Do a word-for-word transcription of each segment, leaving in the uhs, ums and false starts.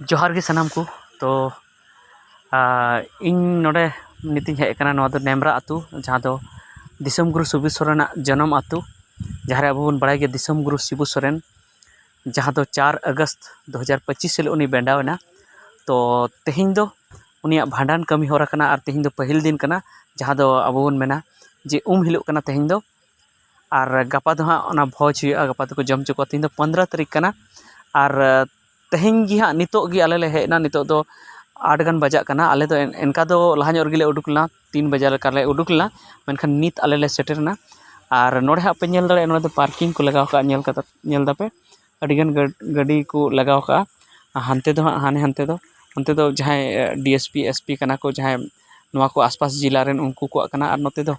ᱡᱚᱦᱟᱨ ᱜᱮ ᱥᱟᱱᱟᱢ ᱠᱚ᱾ ᱛᱚ ᱟᱨ ᱤᱧ ᱱᱚᱰᱮ ᱱᱤᱛᱤᱧ ᱦᱮᱡ ᱟᱠᱟᱱᱟ, ᱱᱚᱣᱟ ᱫᱚ ᱱᱮᱢᱨᱟ ᱟᱹᱛᱩ, ᱡᱟᱦᱟᱸ ᱫᱚ ᱫᱤᱥᱚᱢ ᱜᱩᱨᱩ ᱥᱩᱵᱤᱨ ᱥᱚᱨᱮᱱᱟᱜ ᱡᱟᱱᱟᱢ ᱟᱹᱛᱩ, ᱡᱟᱦᱟᱸ ᱨᱮ ᱟᱵᱚ ᱵᱚᱱ ᱵᱟᱲᱟᱭ ᱜᱮᱭᱟ ᱫᱤᱥᱚᱢ ᱜᱩᱨᱩ ᱥᱤᱵᱩ ᱥᱚᱨᱮᱱ, ᱡᱟᱦᱟᱸ ᱫᱚ ᱪᱟᱨ ᱟᱜᱚᱥᱴ ᱫᱩ ᱦᱟᱡᱟᱨ ᱯᱚᱸᱪᱤᱥ ᱦᱤᱞᱳᱜ ᱩᱱᱤ ᱵᱮᱸᱰᱟᱣ ᱮᱱᱟ᱾ ᱛᱚ ᱛᱮᱦᱮᱧ ᱫᱚ ᱩᱱᱤᱭᱟᱜ ᱵᱷᱟᱸᱰᱟᱱ ᱠᱟᱹᱢᱤ ᱦᱚᱨᱟ ᱠᱟᱱᱟ ᱟᱨ ᱛᱮᱦᱮᱧ ᱫᱚ ᱯᱟᱹᱦᱤᱞ ᱫᱤᱱ ᱠᱟᱱᱟ, ᱡᱟᱦᱟᱸ ᱫᱚ ᱟᱵᱚ ᱵᱚᱱ ᱢᱮᱱᱟ ᱡᱮ ᱩᱢ ᱦᱤᱞᱳᱜ ᱠᱟᱱᱟ ᱛᱮᱦᱮᱧ ᱫᱚ᱾ ᱟᱨ ᱜᱟᱯᱟ ᱫᱚ ᱦᱟᱸᱜ ᱚᱱᱟ ᱵᱷᱚᱡᱽ ᱦᱩᱭᱩᱜᱼᱟ, ᱜᱟᱯᱟ ᱫᱚᱠᱚ ᱡᱚᱢ ᱦᱚᱪᱚ ᱠᱚᱣᱟ᱾ ᱛᱮᱦᱮᱧ ᱫᱚ ᱯᱚᱱᱫᱽᱨᱚ ᱛᱟᱹᱨᱤᱠᱷ ᱠᱟᱱᱟ ᱟᱨ ᱛᱮᱦᱮᱧ ᱜᱮ ᱦᱟᱸᱜ, ᱱᱤᱛᱚᱜ ᱜᱮ ᱟᱞᱮ ᱞᱮ ᱦᱮᱡ ᱮᱱᱟ, ᱱᱤᱛᱚᱜ ᱫᱚ ᱟᱴ ᱜᱟᱱ ᱵᱟᱡᱟᱜ ᱠᱟᱱᱟ᱾ ᱟᱞᱮ ᱫᱚ ᱮᱱ- ᱮᱱᱠᱟ ᱫᱚ ᱞᱟᱦᱟ ᱧᱚᱜ ᱨᱮᱜᱮ ᱞᱮ ᱩᱰᱩᱠ ᱞᱮᱱᱟ, ᱛᱤᱱ ᱵᱟᱡᱟ ᱞᱮᱠᱟ ᱞᱮ ᱩᱰᱩᱠ ᱞᱮᱱᱟ, ᱢᱮᱱᱠᱷᱟᱱ ᱱᱤᱛ ᱟᱞᱮ ᱞᱮ ᱥᱮᱴᱮᱨ ᱮᱱᱟ᱾ ᱟᱨ ᱱᱚᱰᱮ ᱦᱟᱸᱜ ᱯᱮ ᱧᱮᱞ ᱫᱟᱲᱮᱭᱟᱜᱼᱟ, ᱱᱚᱰᱮ ᱫᱚ ᱯᱟᱨᱠᱤᱝ ᱠᱚ ᱞᱟᱜᱟᱣ ᱠᱟᱜᱼᱟ, ᱧᱮᱞ ᱠᱟᱫᱟ, ᱧᱮᱞ ᱫᱟᱯᱮ ᱟᱹᱰᱤᱜᱟᱱ ᱜᱟᱹ- ᱜᱟᱹᱰᱤ ᱠᱚ ᱞᱟᱜᱟᱣ ᱠᱟᱜᱼᱟ᱾ ᱟᱨ ᱦᱟᱱᱛᱮ ᱫᱚ ᱦᱟᱸᱜ, ᱦᱟᱱᱮ ᱦᱟᱱᱛᱮ ᱫᱚ, ᱚᱱᱛᱮ ᱫᱚ ᱡᱟᱦᱟᱸᱭ D S P, S P ᱠᱟᱱᱟ ᱠᱚ, ᱡᱟᱦᱟᱸᱭ ᱱᱚᱣᱟ ᱠᱚ ᱟᱥᱯᱟᱥ ᱡᱮᱞᱟ ᱨᱮᱱ ᱩᱱᱠᱩ ᱠᱚᱣᱟᱜ ᱠᱟᱱᱟ, ᱟᱨ ᱱᱚᱛᱮ ᱫᱚ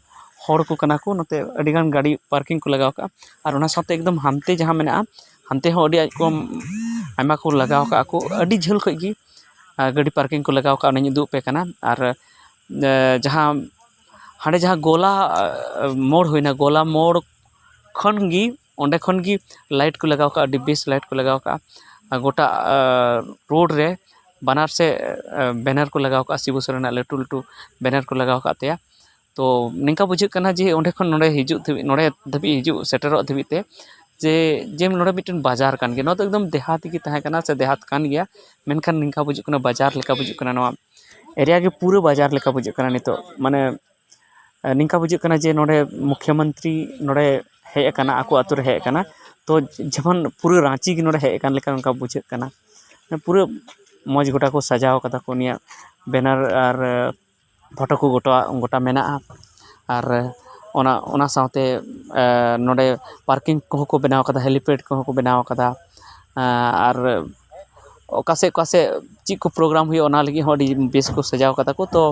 ᱦᱚᱲ ᱠᱚ ᱠᱟᱱᱟ ᱠᱚ, ᱱᱚᱛᱮ ᱟᱹᱰᱤᱜᱟᱱ ᱜᱟᱹᱰᱤ ᱯᱟᱨᱠᱤᱝ ᱠᱚ ᱞᱟᱜᱟᱣ ᱠᱟᱜᱼᱟ᱾ ᱟᱨ ᱚᱱᱟ ᱥᱟᱶᱛᱮ ᱮᱠᱫᱚᱢ ᱦᱟᱱᱛᱮ ᱡᱟᱦᱟᱸ ᱢᱮᱱᱟᱜᱼᱟ, ᱦᱟᱱᱛᱮ ᱦᱚᱸ ᱟᱹᱰᱤ ᱟᱭᱢᱟ ᱠᱚ ᱞᱟᱜᱟᱣ ᱠᱟᱜᱼᱟ ᱠᱚ, ᱟᱹᱰᱤ ᱡᱷᱟᱹᱞ ᱠᱷᱚᱡ ᱜᱮ ᱟᱨ ᱜᱟᱹᱰᱤ ᱯᱟᱨᱠᱤᱝ ᱠᱚ ᱞᱟᱜᱟᱣ ᱠᱟᱜᱼᱟ, ᱚᱱᱟᱧ ᱩᱫᱩᱜ ᱟᱯᱮ ᱠᱟᱱᱟ᱾ ᱟᱨ ᱮ, ᱡᱟᱦᱟᱸ ᱦᱟᱸᱰᱮ ᱡᱟᱦᱟᱸ ᱜᱳᱞᱟ ᱮ, ᱢᱳᱲ ᱦᱩᱭᱱᱟ, ᱜᱳᱞᱟ ᱢᱳᱲ ᱠᱷᱚᱱ ᱜᱮ, ᱚᱸᱰᱮ ᱠᱷᱚᱱ ᱜᱮ ᱞᱟᱭᱤᱴ ᱠᱚ ᱞᱟᱜᱟᱣ ᱠᱟᱜᱼᱟ, ᱟᱹᱰᱤ ᱵᱮᱥ ᱞᱟᱭᱤᱴ ᱠᱚ ᱞᱟᱜᱟᱣ ᱠᱟᱜᱼᱟ᱾ ᱟᱨ ᱜᱳᱴᱟ ᱮ, ᱨᱳᱰ ᱨᱮ ᱵᱟᱱᱟᱨ ᱥᱮᱫ ᱮ, ᱵᱮᱱᱟᱨ ᱠᱚ ᱞᱟᱜᱟᱣ ᱠᱟᱜᱼᱟ, ᱥᱤᱵᱩ ᱥᱚᱨᱮᱱᱟᱜ ᱞᱟᱹᱴᱩ ᱞᱟᱹᱴᱩ ᱵᱮᱱᱟᱨ ᱠᱚ ᱞᱟᱜᱟᱣ ᱠᱟᱜ ᱛᱟᱭᱟ᱾ ᱛᱚ ᱱᱤᱝᱠᱟ ᱵᱩᱡᱷᱟᱹᱜ ᱠᱟᱱᱟ ᱡᱮ ᱚᱸᱰᱮ ᱠᱷᱚᱱ ᱱᱚᱰᱮ ᱦᱤᱡᱩᱜ ᱫᱷᱟᱹᱵᱤᱡ, ᱱᱚᱰᱮ ᱫᱷᱟᱹᱵᱤᱡ ᱦᱤᱡᱩᱜ ᱥᱮᱴᱮᱨᱚᱜ ᱫᱷᱟᱹᱵᱤᱡ ᱛᱮ ᱡᱮ, ᱡᱮ ᱱᱚᱰᱮ ᱢᱤᱫᱴᱮᱱ ᱵᱟᱡᱟᱨ ᱠᱟᱱ ᱜᱮᱭᱟ᱾ ᱱᱚᱣᱟ ᱫᱚ ᱮᱠᱫᱚᱢ ᱫᱮᱦᱟᱛᱤ ᱜᱮ ᱛᱟᱦᱮᱸ ᱠᱟᱱᱟ ᱥᱮ ᱫᱮᱦᱟᱛ ᱠᱟᱱ ᱜᱮᱭᱟ, ᱢᱮᱱᱠᱷᱟᱱ ᱱᱤᱝᱠᱟ ᱵᱩᱡᱩᱜ ᱠᱟᱱᱟ ᱵᱟᱡᱟᱨ ᱞᱮᱠᱟ ᱵᱩᱡᱩᱜ ᱠᱟᱱᱟ᱾ ᱱᱚᱣᱟ ᱮᱨᱤᱭᱟ ᱜᱮ ᱯᱩᱨᱟᱹ ᱵᱟᱡᱟᱨ ᱞᱮᱠᱟ ᱵᱩᱡᱩᱜ ᱠᱟᱱᱟ ᱱᱤᱛᱚᱜ᱾ ᱢᱟᱱᱮ ᱱᱤᱝᱠᱟ ᱵᱩᱡᱩᱜ ᱠᱟᱱᱟ ᱡᱮ ᱱᱚᱰᱮ ᱢᱩᱠᱷᱭᱚᱢᱚᱱᱛᱨᱤ ᱱᱚᱰᱮ ᱦᱮᱡ ᱟᱠᱟᱱᱟ, ᱟᱠᱚ ᱟᱹᱛᱩ ᱨᱮ ᱦᱮᱡ ᱟᱠᱟᱱᱟ᱾ ᱛᱚ ᱡᱮᱢᱚᱱ ᱯᱩᱨᱟᱹ ᱨᱟᱸᱪᱤ ᱜᱮ ᱱᱚᱰᱮ ᱦᱮᱡ ᱟᱠᱟᱱ ᱞᱮᱠᱟ ᱚᱱᱠᱟ ᱵᱩᱡᱷᱟᱹᱜ ᱠᱟᱱᱟ᱾ ᱯᱩᱨᱟᱹ ᱢᱚᱡᱽ ᱜᱚᱴᱟ ᱠᱚ ᱥᱟᱡᱟᱣ ᱠᱟᱫᱟ ᱠᱚ, ᱩᱱᱤᱭᱟᱜ ᱵᱮᱱᱟᱨ ᱟᱨ ᱯᱷᱳᱴᱳ ᱠᱚ ᱜᱚᱴᱟ, ᱜᱚᱴᱟ ᱢᱮᱱᱟᱜᱼᱟ᱾ ᱟᱨ ᱚᱱᱟ, ᱚᱱᱟ ᱥᱟᱶᱛᱮ ᱮ, ᱱᱚᱰᱮ ᱯᱟᱨᱠᱤᱝ ᱠᱚᱦᱚᱸ ᱠᱚ ᱵᱮᱱᱟᱣ ᱠᱟᱫᱟ, ᱦᱮᱞᱤᱯᱮᱰ ᱠᱚᱦᱚᱸ ᱠᱚ ᱵᱮᱱᱟᱣ ᱠᱟᱫᱟ᱾ ᱮ, ᱟᱨ ᱚᱠᱟ ᱥᱮᱫ, ᱚᱠᱟ ᱥᱮᱫ ᱪᱮᱫ ᱠᱚ ᱯᱨᱳᱜᱨᱟᱢ ᱦᱩᱭᱩᱜᱼᱟ, ᱚᱱᱟ ᱞᱟᱹᱜᱤᱫ ᱦᱚᱸ ᱟᱹᱰᱤ ᱵᱮᱥ ᱠᱚ ᱥᱟᱡᱟᱣ ᱠᱟᱫᱟ ᱠᱚ᱾ ᱛᱚ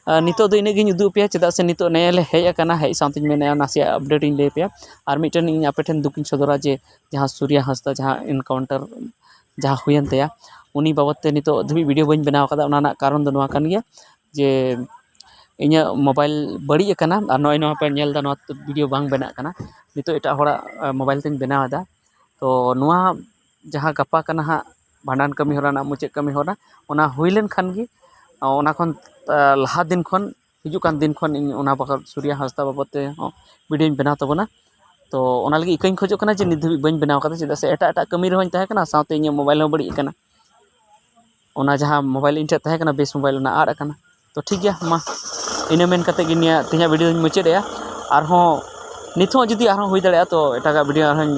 ᱮ, ᱱᱤᱛᱚᱜ ᱫᱚ ᱤᱱᱟᱹᱜ ᱜᱤᱧ ᱩᱫᱩᱜ ᱟᱯᱮᱭᱟ, ᱪᱮᱫᱟᱜ ᱥᱮ ᱱᱤᱛᱚᱜ ᱱᱮ ᱞᱮ ᱦᱮᱡ ᱟᱠᱟᱱᱟ, ᱦᱮᱡ ᱥᱟᱶᱛᱮᱧ ᱢᱮᱱᱮᱫᱼᱟ ᱱᱟᱥᱮᱭᱟᱜ ᱟᱯᱰᱮᱴ ᱤᱧ ᱞᱟᱹᱭ ᱟᱯᱮᱭᱟ᱾ ᱟᱨ ᱢᱤᱫᱴᱮᱱ ᱤᱧ ᱟᱯᱮ ᱴᱷᱮᱱ ᱫᱩᱠᱤᱧ ᱥᱚᱫᱚᱨᱟ ᱡᱮ ᱡᱟᱦᱟᱸ ᱥᱩᱨᱭᱟ ᱦᱟᱸᱥᱫᱟ ᱡᱟᱦᱟᱸ ᱮᱱᱠᱟᱣᱩᱱᱴᱟᱨ ᱡᱟᱦᱟᱸ ᱦᱩᱭᱮᱱ ᱛᱟᱭᱟ, ᱩᱱᱤ ᱵᱟᱵᱚᱫ ᱛᱮ ᱱᱤᱛᱚᱜ ᱫᱷᱟᱹᱵᱤᱡ ᱵᱷᱤᱰᱤᱭᱳ ᱵᱟᱹᱧ ᱵᱮᱱᱟᱣ ᱠᱟᱫᱟ᱾ ᱚᱱᱟ ᱨᱮᱱᱟᱜ ᱠᱟᱨᱚᱱ ᱫᱚ ᱱᱚᱣᱟ ᱠᱟᱱ ᱜᱮᱭᱟ ᱡᱮ ᱤᱧᱟᱹᱜ ᱢᱳᱵᱟᱭᱤᱞ ᱵᱟᱹᱲᱤᱡ ᱟᱠᱟᱱᱟ ᱟᱨ ᱱᱚᱜᱼᱚᱭ ᱱᱚᱣᱟ ᱯᱮ ᱧᱮᱞ ᱮᱫᱟ, ᱱᱚᱣᱟ ᱵᱷᱤᱰᱤᱭᱳ ᱵᱟᱝ ᱵᱮᱱᱟᱜ ᱠᱟᱱᱟ᱾ ᱱᱤᱛᱚᱜ ᱮᱴᱟᱜ ᱦᱚᱲᱟᱜ ᱢᱳᱵᱟᱭᱤᱞ ᱛᱤᱧ ᱵᱮᱱᱟᱣ ᱮᱫᱟ᱾ ᱛᱚ ᱱᱚᱣᱟ ᱡᱟᱦᱟᱸ ᱜᱟᱯᱟ ᱠᱟᱱᱟ ᱦᱟᱸᱜ, ᱵᱷᱟᱸᱰᱟᱱ ᱠᱟᱹᱢᱤ ᱦᱚᱨᱟ ᱨᱮᱱᱟᱜ ᱢᱩᱪᱟᱹᱫ ᱠᱟᱹᱢᱤ ᱦᱚᱨᱟ, ᱚᱱᱟ ᱦᱩᱭ ᱞᱮᱱᱠᱷᱟᱱ ᱜᱮ, ᱚᱱᱟ ᱠᱷᱚᱱ ᱞᱟᱦᱟ ᱫᱤᱱ ᱠᱷᱚᱱ, ᱦᱤᱡᱩᱜ ᱠᱟᱱ ᱫᱤᱱ ᱠᱷᱚᱱ ᱤᱧ ᱚᱱᱟ ᱵᱟᱠᱷᱨᱟ ᱥᱩᱨᱤᱭᱟ ᱦᱟᱸᱥᱫᱟ ᱵᱟᱵᱚᱫ ᱛᱮ ᱦᱚᱸ ᱵᱷᱤᱰᱤᱭᱳᱧ ᱵᱮᱱᱟᱣ ᱛᱟᱵᱚᱱᱟ᱾ ᱛᱚ ᱚᱱᱟ ᱞᱟᱹᱜᱤᱫ ᱤᱠᱟᱹᱧ ᱠᱷᱚᱡᱚᱜ ᱠᱟᱱᱟ ᱡᱮ ᱱᱤᱛ ᱫᱷᱟᱹᱵᱤᱡ ᱵᱟᱹᱧ ᱵᱮᱱᱟᱣ ᱠᱟᱫᱟ, ᱪᱮᱫᱟᱜ ᱥᱮ ᱮᱴᱟᱜ ᱮᱴᱟᱜ ᱠᱟᱹᱢᱤ ᱨᱮᱦᱚᱸᱧ ᱛᱟᱦᱮᱸ ᱠᱟᱱᱟ, ᱥᱟᱶᱛᱮ ᱤᱧᱟᱹᱜ ᱢᱳᱵᱟᱭᱤᱞ ᱦᱚᱸ ᱵᱟᱹᱲᱤᱡ ᱟᱠᱟᱱᱟ᱾ ᱚᱱᱟ ᱡᱟᱦᱟᱸ ᱢᱳᱵᱟᱭᱤᱞ ᱤᱧ ᱴᱷᱮᱱ ᱛᱟᱦᱮᱸ ᱠᱟᱱᱟ, ᱵᱮᱥ ᱢᱳᱵᱟᱭᱤᱞ, ᱚᱱᱟ ᱟᱫ ᱟᱠᱟᱱᱟ᱾ ᱛᱚ ᱴᱷᱤᱠ ᱜᱮᱭᱟ, ᱢᱟ ᱤᱱᱟᱹ ᱢᱮᱱ ᱠᱟᱛᱮ ᱜᱮ ᱱᱤᱭᱟᱹ ᱛᱮᱦᱮᱧᱟᱜ ᱵᱷᱤᱰᱤᱭᱳᱧ ᱢᱩᱪᱟᱹᱫᱮᱜᱼᱟ᱾ ᱟᱨᱦᱚᱸ ᱱᱤᱛ ᱦᱚᱸ ᱡᱩᱫᱤ ᱟᱨᱦᱚᱸ ᱦᱩᱭ ᱫᱟᱲᱮᱭᱟᱜᱼᱟ, ᱛᱚ ᱮᱴᱟᱜᱟᱜ ᱵᱷᱤᱰᱤᱭᱳ ᱟᱨᱦᱚᱸᱧ,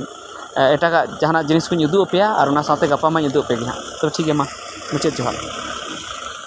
ᱮᱴᱟᱜᱟᱜ ᱡᱟᱦᱟᱱᱟᱜ ᱡᱤᱱᱤᱥ ᱠᱚᱧ ᱩᱫᱩᱜ ᱟᱯᱮᱭᱟ, ᱟᱨ ᱚᱱᱟ ᱥᱟᱶᱛᱮ ᱜᱟᱯᱟ ᱢᱟᱧ ᱩᱫᱩᱜ ᱟᱯᱮ ᱜᱮ ᱦᱟᱸᱜ᱾ ᱛᱚ ᱴᱷᱤᱠ ᱜᱮᱭᱟ, ᱢᱟ ᱢᱩᱪᱟᱹᱫ ᱡᱚᱦᱟᱨ᱾